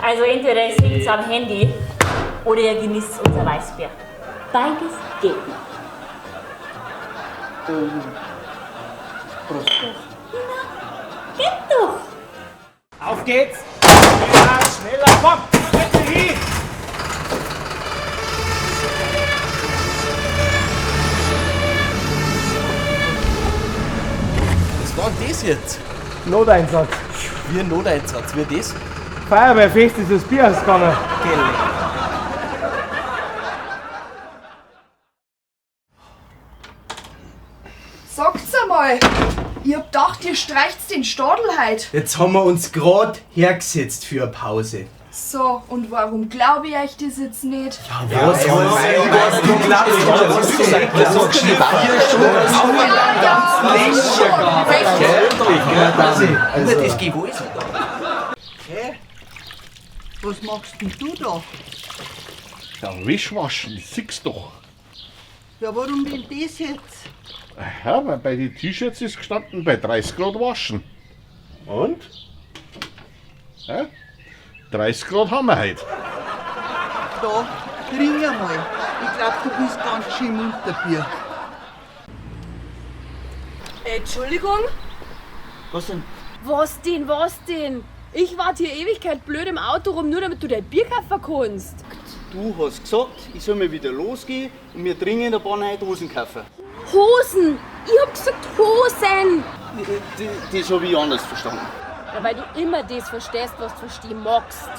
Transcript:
Also entweder ihr singt am Handy oder ihr genießt unser Weißbier. Beides geht noch. Prost. Na, geht doch. Auf geht's! Schneller, schneller, komm! Setz dich hin! Was war denn das jetzt? Noteinsatz. Wie ein Noteinsatz, wie das? Feuerwehrfest ist das Bier ausgegangen. Sagt's einmal! Ich hab gedacht, ihr streicht's den Stadl heut. Jetzt haben wir uns grad hergesetzt für eine Pause. So, und warum glaub ich euch das jetzt nicht? Ja, was? Du glaubst was? Du Ja, ja, schon recht. Also, das gewollt. Hä? Was machst denn du da? Ja, Wischwaschen, siehst doch. Ja, warum denn das jetzt? Ja, weil bei den T-Shirts ist gestanden, bei 30 Grad waschen. Und? Ja? 30 Grad haben wir heute. Da, trink einmal. Ich glaub, du bist ganz schön munter, Bier. Entschuldigung? Was denn? Was denn, was denn? Ich warte hier Ewigkeit blöd im Auto rum, nur damit du dein Bier kaufen kannst. Du hast gesagt, ich soll mal wieder losgehen und mir dringend ein paar neue Dosen kaufen. Hosen! Ich hab gesagt Hosen! Das habe ich anders verstanden. Ja, weil du immer das verstehst, was du verstehen magst.